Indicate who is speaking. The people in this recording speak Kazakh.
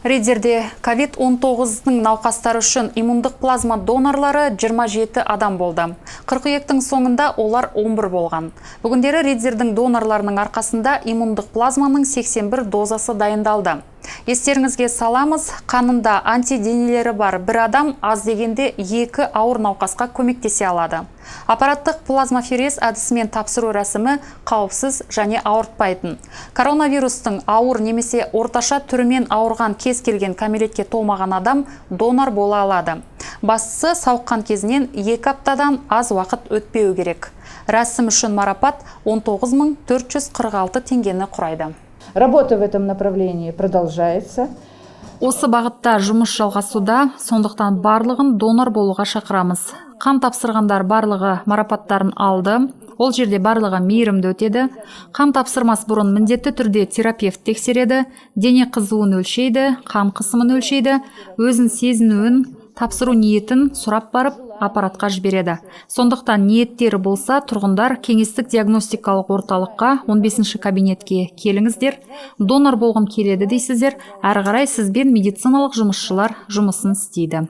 Speaker 1: Риддерде COVID-19-ның науқастары үшін иммундық плазма донорлары 27 адам болды. Қыркүйектің соңында олар 11 болған. Бүгіндері Риддердің донорларының арқасында иммундық плазманың 81 дозасы дайындалды. Естеріңізге саламыз, қанында антиденелері бар бір адам аз дегенде екі ауыр науқасқа көмектесе алады. Аппараттық плазмаферез әдісімен тапсыру рәсімі қауіпсіз және ауыртпайтын. Коронавирустың ауыр немесе орташа түрімен ауырған кез келген кәмелетке толмаған адам донор бола алады. Бастысы, сауыққан кезінен 2 аптадан аз уақыт өтпеуі керек. Рәсім үшін марапат 19 446 теңгені құрайды.
Speaker 2: Работа в этом направлении продолжается.
Speaker 1: Осы бағытта жұмыс жалғасуда, сондықтан барлығын донор болуға шақырамыз. Қан тапсырғандар барлығы марапаттарын алды. Ол жерде барлығы мейірімді өтеді. Қан тапсырмас бұрын міндетті түрде терапевт тексереді, дене қызуын өлшейді, қан қысымын өлшейді, өзін сезінуін, тапсыру ниетін сұрап барып, аппаратқа жібереді. Сондықтан ниеттері болса, тұрғындар кеңестік диагностикалық орталыққа, 15 кабинетке келіңіздер. Донор болғым келеді дейсіздер, әрі қарай сізбен медициналық жұмысшылар жұмысын істейді.